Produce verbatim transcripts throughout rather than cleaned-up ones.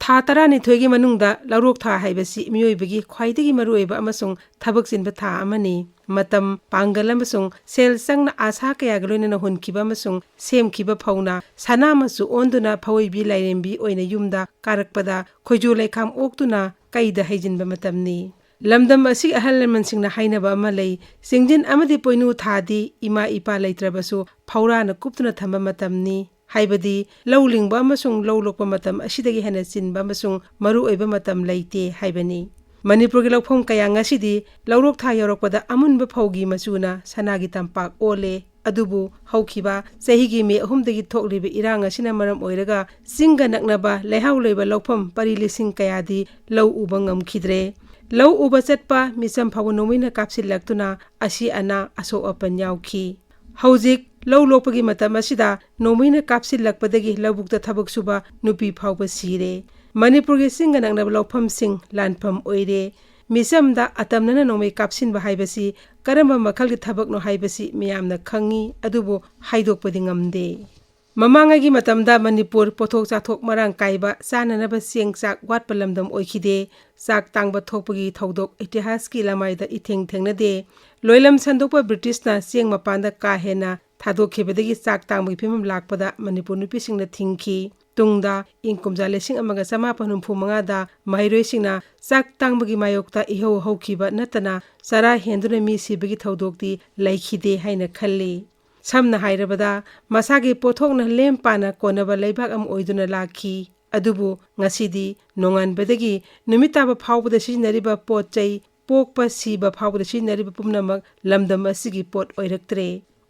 ꯊꯥ ꯇꯔꯥꯅꯤꯊꯣꯏꯒꯤ ꯃꯅꯨꯡꯗ ꯂꯧꯔꯣꯛ ꯊꯥ ꯍꯥꯏꯕꯁꯤ ꯃꯤꯑꯣꯏꯕꯒꯤ ꯈ꯭ꯋꯥꯏꯗꯒꯤ ꯃꯔꯨꯑꯣꯏꯕ ꯑꯃꯁꯨꯡ ꯊꯕꯛ ꯆꯤꯟꯕ ꯊꯥ ꯑꯃꯅꯤ꯫ ꯃꯇꯝ, ꯄꯥꯡꯒꯜ ꯑꯃꯁꯨꯡ ꯁꯦꯜ ꯆꯪꯅ ꯑꯥꯁꯥ ꯀꯌꯥꯒ ꯂꯣꯏꯅꯅ ꯍꯨꯟꯈꯤꯕ ꯑꯃꯁꯨꯡ ꯁꯦꯝꯈꯤꯕ ꯐꯧꯅ ꯁꯅꯥ ꯃꯆꯨ ꯑꯣꯟꯗꯨꯅ ꯐꯧꯏꯕꯤ ꯂꯥꯏꯔꯦꯝꯕꯤ ꯑꯣꯏꯅ ꯌꯨꯝꯗ ꯀꯥꯔꯛꯄꯗ ꯈꯣꯏꯖꯨ ꯂꯩꯈꯥꯝ ꯑꯣꯛꯇꯨꯅ ꯀꯩꯗ ꯍꯩꯖꯤꯟꯕ ꯃꯇꯝꯅꯤ꯫ ꯂꯝꯗꯝ ꯑꯁꯤꯒꯤ ꯑꯍꯜ ꯂꯃꯟꯁꯤꯡꯅ ꯍꯥꯏꯅꯕ ꯑꯃ ꯂꯩ, ꯆꯤꯡꯖꯤꯟ ꯑꯃꯗꯤ ꯄꯣꯏꯅꯨ ꯊꯥꯗꯤ ꯏꯃꯥ ꯏꯄꯥ ꯂꯩꯇ꯭ꯔꯕꯁꯨ ꯐꯧꯔꯥꯅ ꯀꯨꯞꯇꯨꯅ ꯊꯝꯕ ꯃꯇꯝꯅꯤ꯫ ꯍꯥꯏꯕꯗꯤ ꯂꯧ ꯂꯤꯡꯕ ꯑꯃꯁꯨꯡ ꯂꯧ ꯂꯣꯛꯄ ꯃꯇꯝ ꯑꯁꯤꯗꯒꯤ ꯍꯦꯟꯅ ꯆꯤꯟꯕ ꯑꯃꯁꯨꯡ ꯃꯔꯨ ꯑꯣꯏꯕ ꯃꯇꯝ ꯂꯩꯇꯦ ꯍꯥꯏꯕꯅꯤ꯫ ꯃꯅꯤꯄꯨꯔꯒꯤ ꯂꯧꯐꯝ ꯀꯌꯥ ꯉꯁꯤꯗꯤ ꯂꯧꯔꯣꯛ ꯊꯥ ꯌꯧꯔꯛꯄꯗ ꯑꯃꯨꯟꯕ ꯐꯧꯒꯤ ꯃꯆꯨꯅ ꯁꯅꯥꯒꯤ ꯇꯝꯄꯥꯛ ꯑꯣꯜꯂꯦ꯫ ꯑꯗꯨꯕꯨ ꯍꯧꯈꯤꯕ ꯆꯍꯤꯒꯤ ꯃꯦ ꯑꯍꯨꯝꯗꯒꯤ ꯊꯣꯛꯂꯤꯕ ꯏꯔꯥꯡ ꯑꯁꯤꯅ ꯃꯔꯝ ꯑꯣꯏꯔꯒ ꯆꯤꯡꯒ ꯅꯛꯅꯕ ꯂꯩꯍꯥꯎ ꯂꯩꯕ ꯂꯧꯐꯝ ꯄꯔꯤ ꯂꯤꯁꯤꯡ ꯀꯌꯥꯗꯤ ꯂꯧ ꯎꯕ ꯉꯝꯈꯤꯗ꯭ꯔꯦ꯫ ꯂꯧ ꯎꯕ ꯆꯠꯄ ꯃꯤꯆꯝ ꯐꯥꯎꯕ ꯅꯣꯡꯃꯩꯅ ꯀꯥꯞꯁꯤꯜꯂꯛꯇꯨꯅ ꯑꯁꯤ ꯑꯅꯥ ꯑꯁꯣꯛ ꯑꯄꯟ ꯌꯥꯎꯈꯤ꯫ ꯍꯧꯖꯤꯛ ꯂꯧ ꯂꯣꯛꯄꯒꯤ ꯃꯇꯝ ꯑꯁꯤꯗ ꯅꯣꯡꯃꯩꯅ ꯀꯥꯞꯁꯤꯜꯂꯛꯄꯗꯒꯤ ꯂꯧꯕꯨꯛꯇ ꯊꯕꯛ ꯁꯨꯕ ꯅꯨꯄꯤ ꯐꯥꯎꯕ ꯁꯤꯔꯦ꯫ ꯃꯅꯤꯄꯨꯔꯒꯤ ꯆꯤꯡꯒ ꯅꯛꯅꯕ ꯂꯧꯐꯝꯁꯤꯡ ꯂꯥꯟꯐꯝ ꯑꯣꯏꯔꯦ꯫ ꯃꯤꯆꯝꯗ ꯑꯇꯝꯅꯅ ꯅꯣꯡꯃꯩ ꯀꯥꯞꯁꯤꯟꯕ ꯍꯥꯏꯕꯁꯤ ꯀꯔꯝꯕ ꯃꯈꯜꯒꯤ ꯊꯕꯛꯅꯣ ꯍꯥꯏꯕꯁꯤ ꯃꯤꯌꯥꯝꯅ ꯈꯪꯉꯤ, ꯑꯗꯨꯕꯨ ꯍꯥꯏꯗꯣꯛꯄꯗꯤ ꯉꯝꯗꯦ꯫ ꯃꯃꯥꯡꯉꯩꯒꯤ ꯃꯇꯝꯗ ꯃꯅꯤꯄꯨꯔ ꯄꯣꯠꯊꯣꯛ ꯆꯥꯊꯣꯛ ꯃꯔꯥꯡ ꯀꯥꯏꯕ, ꯆꯥꯅꯅꯕ ꯆꯦꯡ ꯆꯥꯛ ꯋꯥꯠꯄ ꯂꯝꯗꯝ ꯑꯣꯏꯈꯤꯗꯦ꯫ ꯆꯥꯛ ꯇꯥꯡꯕ ꯊꯣꯛꯄꯒꯤ ꯊꯧꯗꯣꯛ ꯏꯇꯤꯍꯥꯁꯀꯤ ꯂꯃꯥꯏꯗ ꯏꯊꯦꯡ ꯊꯦꯡꯅꯗꯦ꯫ ꯂꯣꯏꯂꯝ ꯁꯟꯗꯣꯛꯄ ꯕ꯭ꯔꯤꯇꯤꯁꯅ ꯆꯦꯡ ꯃꯄꯥꯟꯗ ꯀꯥ ꯍꯦꯟꯅ ꯊꯥꯗꯣꯛꯈꯤꯕꯗꯒꯤ ꯆꯥꯛ ꯇꯥꯡꯕꯒꯤ ꯐꯤꯕꯝ ꯂꯥꯛꯄꯗ ꯃꯅꯤꯄꯨꯔ ꯅꯨꯄꯤꯁꯤꯡꯅ ꯊꯤꯡꯈꯤ꯫ ꯇꯨꯡꯗ ꯏꯪ ꯀꯨꯝꯖꯥ ꯂꯤꯁꯤꯡ ꯑꯃꯒ ꯆꯃꯥꯄꯟ ꯍꯨꯝꯐꯨ ꯃꯉꯥꯗ ꯃꯍꯩꯔꯣꯏꯁꯤꯡꯅ ꯆꯥꯛ ꯇꯥꯡꯕꯒꯤ ꯃꯥꯌꯣꯛꯇ ꯏꯍꯧ ꯍꯧꯈꯤꯕ ꯅꯠꯇꯅ ꯆꯔꯥ ꯍꯦꯟꯗꯨꯅ ꯃꯤ ꯁꯤꯕꯒꯤ ꯊꯧꯗꯣꯛꯇꯤ ꯂꯩꯈꯤꯗꯦ ꯍꯥꯏꯅ ꯈꯜꯂꯤ꯫ ꯁꯝꯅ ꯍꯥꯏꯔꯕꯗ, ꯃꯁꯥꯒꯤ ꯄꯣꯠꯊꯣꯛꯅ ꯂꯦꯝ ꯄꯥꯅ ꯀꯣꯟꯅꯕ ꯂꯩꯕꯥꯛ ꯑꯃ ꯑꯣꯏꯗꯨꯅ ꯂꯥꯛꯈꯤ꯫ ꯑꯗꯨꯕꯨ ꯉꯁꯤꯗꯤ ꯅꯣꯡꯉꯥꯟꯕꯗꯒꯤ ꯅꯨꯃꯤꯠ ꯇꯥꯕ ꯐꯥꯎꯕꯗ ꯁꯤꯖꯤꯟꯅꯔꯤꯕ ꯄꯣꯠ ꯆꯩ, ꯄꯣꯛꯄ ꯁꯤꯕ ꯐꯥꯎꯕꯗ ꯁꯤꯖꯤꯟꯅꯔꯤꯕ ꯄꯨꯝꯅꯃꯛ ꯂꯝꯗꯝ ꯑꯁꯤꯒꯤ ꯄꯣꯠ ꯑꯣꯏꯔꯛꯇ꯭ꯔꯦ꯫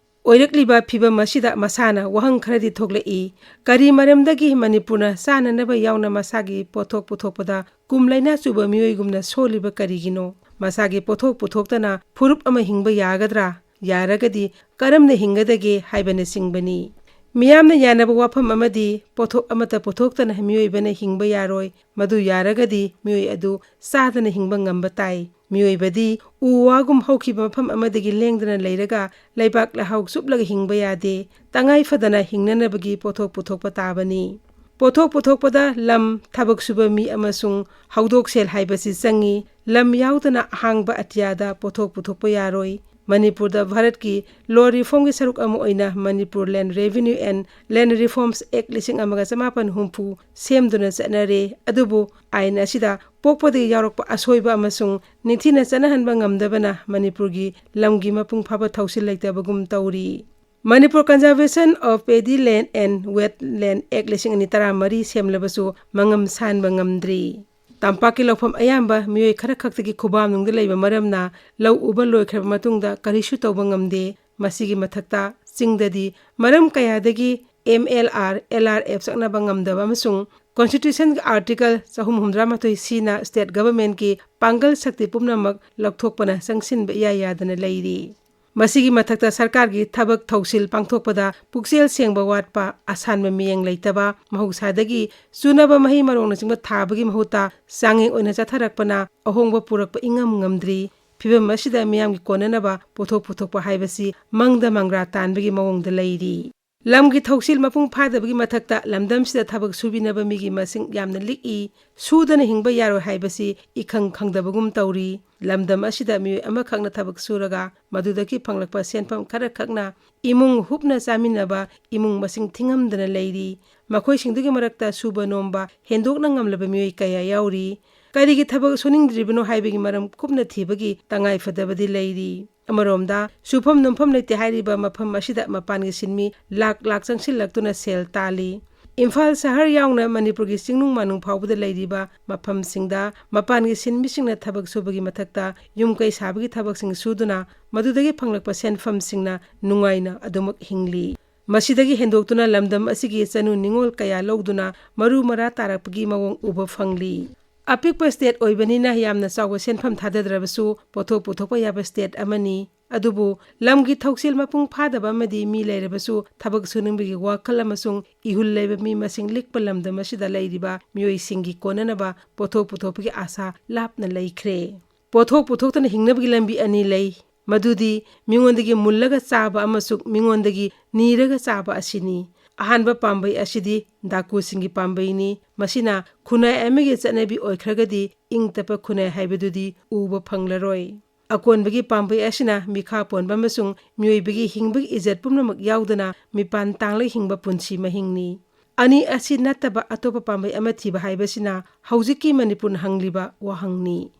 ꯑꯣꯏꯔꯛꯂꯤꯕ ꯐꯤꯕꯝ ꯑꯁꯤꯗ ꯃꯁꯥꯅ ꯋꯥꯍꯪ ꯈꯔꯗꯤ ꯊꯣꯛꯂꯛꯏ꯫ ꯀꯔꯤ ꯃꯔꯝꯗꯒꯤ ꯃꯅꯤꯄꯨꯔꯅ ꯆꯥꯅꯅꯕ ꯌꯥꯎꯅ ꯃꯁꯥꯒꯤ ꯄꯣꯠꯊꯣꯛ ꯄꯨꯊꯣꯛꯄꯗ ꯀꯨꯝ ꯂꯥꯏꯅꯥ ꯆꯨꯕ ꯃꯤꯑꯣꯏꯒꯨꯝꯅ ꯁꯣꯜꯂꯤꯕ ꯀꯔꯤꯒꯤꯅꯣ? ꯃꯁꯥꯒꯤ ꯄꯣꯠꯊꯣꯛ ꯄꯨꯊꯣꯛꯇꯅ ꯐꯨꯔꯨꯞ ꯑꯃ ꯍꯤꯡꯕ ꯌꯥꯒꯗ꯭ꯔꯥ? ꯌꯥꯔꯒꯗꯤ ꯀꯔꯝꯅ ꯍꯤꯡꯒꯗꯒꯦ ꯍꯥꯏꯕꯅꯆꯤꯡꯕꯅꯤ꯫ ꯃꯤꯌꯥꯝꯅ ꯌꯥꯅꯕ ꯋꯥꯐꯝ ꯑꯃꯗꯤ ꯄꯣꯠꯊꯣꯛ ꯑꯃꯠꯇ ꯄꯨꯊꯣꯛꯇꯅ ꯃꯤꯑꯣꯏꯕꯅ ꯍꯤꯡꯕ ꯌꯥꯔꯣꯏ꯫ ꯃꯗꯨ ꯌꯥꯔꯒꯗꯤ ꯃꯤꯑꯣꯏ ꯑꯗꯨ ꯆꯥꯗꯅ ꯍꯤꯡꯕ ꯉꯝꯕ ꯇꯥꯏ꯫ ꯃꯤꯑꯣꯏꯕꯗꯤ ꯎ ꯋꯥꯒꯨꯝ ꯍꯧꯈꯤꯕ ꯃꯐꯝ ꯑꯃꯗꯒꯤ ꯂꯦꯡꯗꯅ ꯂꯩꯔꯒ ꯂꯩꯕꯥꯛ ꯂꯩꯍꯥꯎ ꯆꯨꯞꯂꯒ ꯍꯤꯡꯕ ꯌꯥꯗꯦ꯫ ꯇꯉꯥꯏ ꯐꯗꯅ ꯍꯤꯡꯅꯅꯕꯒꯤ ꯄꯣꯠꯊꯣꯛ ꯄꯨꯊꯣꯛꯄ ꯇꯥꯕꯅꯤ꯫ ꯄꯣꯠꯊꯣꯛ ꯄꯨꯊꯣꯛꯄꯗ ꯂꯝ, ꯊꯕꯛ ꯁꯨꯕ ꯃꯤ ꯑꯃꯁꯨꯡ ꯍꯧꯗꯣꯛꯁꯦꯜ ꯍꯥꯏꯕꯁꯤ ꯆꯪꯏ꯫ ꯂꯝ ꯌꯥꯎꯗꯅ ꯑꯍꯥꯡꯕ ꯑꯇꯤꯌꯥꯗ ꯄꯣꯠꯊꯣꯛ ꯄꯨꯊꯣꯛꯄ ꯌꯥꯔꯣꯏ꯫ ꯃꯅꯤꯄꯨꯔꯗ ꯚꯥꯔꯠꯀꯤ ꯂꯣ ꯔꯤꯐꯣꯔꯝꯒꯤ ꯁꯔꯨꯛ ꯑꯃ ꯑꯣꯏꯅ Manipur Land Revenue and Land Reforms Act ꯂꯤꯁꯤꯡ ꯑꯃꯒ ꯆꯃꯥꯄꯟ ꯍꯨꯝꯐꯨ ꯁꯦꯝꯗꯨꯅ ꯆꯠꯅꯔꯦ꯫ ꯑꯗꯨꯕꯨ ꯑꯥꯏꯟ ꯑꯁꯤꯗ ꯄꯣꯛꯄꯗꯒꯤ ꯌꯥꯎꯔꯛꯄ ꯑꯁꯣꯏꯕ ꯑꯃꯁꯨꯡ ꯅꯤꯡꯊꯤꯅ ꯆꯠꯅꯍꯟꯕ ꯉꯝꯗꯕꯅ ꯃꯅꯤꯄꯨꯔꯒꯤ ꯂꯝꯒꯤ ꯃꯄꯨꯡ ꯐꯥꯕ ꯊꯧꯁꯤꯜ ꯂꯩꯇꯕꯒꯨꯝ ꯇꯧꯔꯤ꯫ Manipur Conservation of Paddy Land and Wetland Act ꯂꯤꯁꯤꯡ ꯑꯅꯤ ꯇꯔꯥꯃꯔꯤ ꯁꯦꯝꯂꯕꯁꯨ ꯃꯉꯝ ꯁꯥꯟꯕ ꯉꯝꯗ꯭ꯔꯤ꯫ ꯇꯝꯄꯥꯛꯀꯤ ꯂꯧꯐꯝ ꯑꯌꯥꯝꯕ ꯃꯤꯑꯣꯏ ꯈꯔ ꯈꯛꯇꯒꯤ ꯈꯨꯕꯥꯝꯅꯨꯡꯗ ꯂꯩꯕ ꯃꯔꯝꯅ ꯂꯧ ꯎꯕ ꯂꯣꯏꯈ꯭ꯔꯕ ꯃꯇꯨꯡꯗ ꯀꯔꯤꯁꯨ ꯇꯧꯕ ꯉꯝꯗꯦ꯫ ꯃꯁꯤꯒꯤ ꯃꯊꯛꯇ ꯆꯤꯡꯗꯗꯤ ꯃꯔꯝ ꯀꯌꯥꯗꯒꯤ M L R, L R F ꯆꯠꯅꯕ ꯉꯝꯗꯕ ꯑꯃꯁꯨꯡ Constitution Article ꯆꯍꯨꯝ ꯍꯨꯝꯗ꯭ꯔꯥ ꯃꯥꯊꯣꯏ Cꯅ state governmentꯀꯤ ꯄꯥꯡꯒꯜ ꯁꯛꯇꯤ ꯄꯨꯝꯅꯃꯛ ꯂꯧꯊꯣꯛꯄꯅ ꯆꯪꯁꯤꯟꯕ ꯏꯌꯥ ꯌꯥꯗꯅ ꯂꯩꯔꯤ꯫ ꯃꯁꯤꯒꯤ ꯃꯊꯛꯇ ꯁꯔꯀꯥꯔꯒꯤ ꯊꯕꯛ ꯊꯧꯁꯤꯜ ꯄꯥꯡꯊꯣꯛꯄꯗ ꯄꯨꯛꯆꯦꯜ ꯁꯦꯡꯕ ꯋꯥꯠꯄ, ꯑꯁꯥꯟꯕ ꯃꯤꯠꯌꯦꯡ ꯂꯩꯇꯕ, ꯃꯍꯧꯁꯥꯗꯒꯤ ꯆꯨꯅꯕ ꯃꯍꯩ ꯃꯔꯣꯡꯅꯆꯤꯡꯕ ꯊꯥꯕꯒꯤ ꯃꯍꯨꯠꯇ ꯆꯥꯡꯌꯦꯡ ꯑꯣꯏꯅ ꯆꯠꯊꯔꯛꯄꯅ ꯑꯍꯣꯡꯕ ꯄꯨꯔꯛꯄ ꯏꯉꯝ ꯉꯝꯗ꯭ꯔꯤ꯫ ꯐꯤꯚꯝ ꯑꯁꯤꯗ ꯃꯤꯌꯥꯝꯒꯤ ꯀꯣꯟꯅꯅꯕ ꯄꯣꯠꯊꯣꯛ ꯄꯨꯊꯣꯛꯄ ꯍꯥꯏꯕꯁꯤ ꯃꯪꯗ ꯃꯪꯒ꯭ꯔꯥ ꯇꯥꯟꯕꯒꯤ ꯃꯑꯣꯡꯗ ꯂꯩꯔꯤ꯫ ꯂꯝꯒꯤ ꯊꯧꯁꯤꯜ ꯃꯄꯨꯡ ꯐꯥꯗꯕꯒꯤ ꯃꯊꯛꯇ ꯂꯝꯗꯝꯁꯤꯗ ꯊꯕꯛ ꯁꯨꯕꯤꯅꯕ ꯃꯤꯒꯤ ꯃꯁꯤꯡ ꯌꯥꯝꯅ ꯂꯤꯛꯏ꯫ ꯁꯨꯗꯅ ꯍꯤꯡꯕ ꯌꯥꯔꯣꯏ ꯍꯥꯏꯕꯁꯤ ꯏꯈꯪ ꯈꯪꯗꯕꯒꯨꯝ ꯇꯧꯔꯤ꯫ ꯂꯝꯗꯝ ꯑꯁꯤꯗ ꯃꯤꯑꯣꯏ ꯑꯃꯈꯛꯅ ꯊꯕꯛ ꯁꯨꯔꯒ ꯃꯗꯨꯗꯒꯤ ꯐꯪꯂꯛꯄ ꯁꯦꯟꯐꯝ ꯈꯔꯈꯛꯅ ꯏꯃꯨꯡ ꯍꯨꯞꯅ ꯆꯥꯃꯤꯟꯅꯕ ꯏꯃꯨꯡ ꯃꯁꯤꯡ ꯊꯤꯉꯝꯗꯅ ꯂꯩꯔꯤ꯫ ꯃꯈꯣꯏꯁꯤꯡꯗꯨꯒꯤ ꯃꯔꯛꯇ ꯁꯨꯕ ꯅꯣꯝꯕ ꯍꯦꯟꯗꯣꯛꯅ ꯉꯝꯂꯕ ꯃꯤꯑꯣꯏ ꯀꯌꯥ ꯌꯥꯎꯔꯤ꯫ ꯀꯔꯤꯒꯤ ꯊꯕꯛ ꯁꯨꯅꯤꯡꯗ꯭ꯔꯤꯕꯅꯣ ꯍꯥꯏꯕꯒꯤ ꯃꯔꯝ ꯀꯨꯞꯅ ꯊꯤꯕꯒꯤ ꯇꯉꯥꯏꯐꯗꯕꯗꯤ ꯂꯩꯔꯤ꯫ ꯑꯃꯔꯣꯝꯗ, ꯁꯨꯐꯝ ꯅꯣꯝꯐꯝ ꯂꯩꯇꯦ ꯍꯥꯏꯔꯤꯕ ꯃꯐꯝ ꯑꯁꯤꯗ ꯃꯄꯥꯟꯒꯤ ꯁꯤꯟꯃꯤ ꯂꯥꯛ ꯂꯥꯛ ꯆꯪꯁꯤꯜꯂꯛꯇꯨꯅ ꯁꯦꯜ ꯇꯥꯜꯂꯤ꯫ ꯏꯝꯐꯥꯜ ꯁꯍꯔ ꯌꯥꯎꯅ ꯃꯅꯤꯄꯨꯔꯒꯤ ꯆꯤꯡꯅꯨꯡ ꯃꯥꯅꯨꯡ ꯐꯥꯎꯕꯗ ꯂꯩꯔꯤꯕ ꯃꯐꯝꯁꯤꯡꯗ ꯃꯄꯥꯟꯒꯤ ꯁꯤꯟꯃꯤꯁꯤꯡꯅ ꯊꯕꯛ ꯁꯨꯕꯒꯤ ꯃꯊꯛꯇ ꯌꯨꯝ ꯀꯩ ꯁꯥꯕꯒꯤ ꯊꯕꯛꯁꯤꯡ ꯁꯨꯗꯨꯅ ꯃꯗꯨꯗꯒꯤ ꯐꯪꯂꯛꯄ ꯁꯦꯟꯐꯝꯁꯤꯡꯅ ꯅꯨꯡꯉꯥꯏꯅ ꯑꯗꯨꯃꯛ ꯍꯤꯡꯂꯤ꯫ ꯃꯁꯤꯗꯒꯤ ꯍꯦꯟꯗꯣꯛꯇꯨꯅ ꯂꯝꯗꯝ ꯑꯁꯤꯒꯤ ꯆꯅꯨ ꯅꯤꯉꯣꯜ ꯀꯌꯥ ꯂꯧꯗꯨꯅ ꯃꯔꯨ ꯃꯔꯥ ꯇꯥꯔꯛꯄꯒꯤ ꯃꯑꯣꯡ ꯎꯕ ꯐꯪꯂꯤ꯫ ꯑꯄꯤꯛꯄ state ꯑꯣꯏꯕꯅꯤꯅ ꯌꯥꯝꯅ ꯆꯥꯎꯕ ꯁꯦꯟꯐꯝ ꯊꯥꯗꯗ꯭ꯔꯕꯁꯨ ꯄꯣꯠꯊꯣꯛ ꯄꯨꯊꯣꯛꯄ ꯌꯥꯕ state ꯑꯃꯅꯤ꯫ ꯑꯗꯨꯕꯨ ꯂꯝꯒꯤ ꯊꯧꯁꯤꯜ ꯃꯄꯨꯡ ꯐꯥꯗꯕ ꯑꯃꯗꯤ ꯃꯤ ꯂꯩꯔꯕꯁꯨ ꯊꯕꯛ ꯁꯨꯅꯤꯡꯕꯒꯤ ꯋꯥꯈꯜ ꯑꯃꯁꯨꯡ ꯏꯍꯨꯜ ꯂꯩꯕ ꯃꯤ ꯃꯁꯤꯡ ꯂꯤꯛꯄ ꯂꯝꯗꯝ ꯑꯁꯤꯗ ꯂꯩꯔꯤꯕ ꯃꯤꯑꯣꯏꯁꯤꯡꯒꯤ ꯀꯣꯟꯅꯅꯕ ꯄꯣꯠꯊꯣꯛ ꯄꯨꯊꯣꯛꯄꯒꯤ ꯑꯥꯁꯥ ꯂꯥꯞꯅ ꯂꯩꯈ꯭ꯔꯦ꯫ ꯄꯣꯠꯊꯣꯛ ꯄꯨꯊꯣꯛꯇꯅ ꯍꯤꯡꯅꯕꯒꯤ ꯂꯝꯕꯤ ꯑꯅꯤ ꯂꯩ꯫ ꯃꯗꯨꯗꯤ ꯃꯤꯉꯣꯟꯗꯒꯤ ꯃꯨꯜꯂꯒ ꯆꯥꯕ ꯑꯃꯁꯨꯡ ꯃꯤꯉꯣꯟꯗꯒꯤ ꯅꯤꯔꯒ ꯆꯥꯕ ꯑꯁꯤꯅꯤ꯫ ꯑꯍꯥꯟꯕ ꯄꯥꯝꯕꯩ ꯑꯁꯤꯗꯤ ꯗꯥꯀꯨꯁꯤꯡꯒꯤ ꯄꯥꯝꯕꯩꯅꯤ꯫ ꯃꯁꯤꯅ ꯈꯨꯟꯅꯥꯏ ꯑꯃꯒꯤ ꯆꯠꯅꯕꯤ ꯑꯣꯏꯈ꯭ꯔꯒꯗꯤ ꯏꯪ ꯇꯞꯄ ꯈꯨꯟꯅꯥꯏ ꯍꯥꯏꯕꯗꯨꯗꯤ ꯎꯕ ꯐꯪꯂꯔꯣꯏ꯫ ꯑꯀꯣꯟꯕꯒꯤ ꯄꯥꯝꯕꯩ ꯑꯁꯤꯅ ꯃꯤꯈꯥ ꯄꯣꯟꯕ ꯑꯃꯁꯨꯡ ꯃꯤꯑꯣꯏꯕꯒꯤ ꯍꯤꯡꯕꯒꯤ ꯏꯖꯠ ꯄꯨꯝꯅꯃꯛ ꯌꯥꯎꯗꯅ ꯃꯤꯄꯥꯟ ꯇꯥꯡꯂꯒ ꯍꯤꯡꯕ ꯄꯨꯟꯁꯤ ꯃꯍꯤꯡꯅꯤ꯫ ꯑꯅꯤ ꯑꯁꯤ ꯅꯠꯇꯕ ꯑꯇꯣꯞꯄ ꯄꯥꯝꯕꯩ ꯑꯃ ꯊꯤꯕ ꯍꯥꯏꯕꯁꯤꯅ ꯍꯧꯖꯤꯛꯀꯤ ꯃꯅꯤꯄꯨꯔꯅ ꯍꯪꯂꯤꯕ ꯋꯥꯍꯪꯅꯤ꯫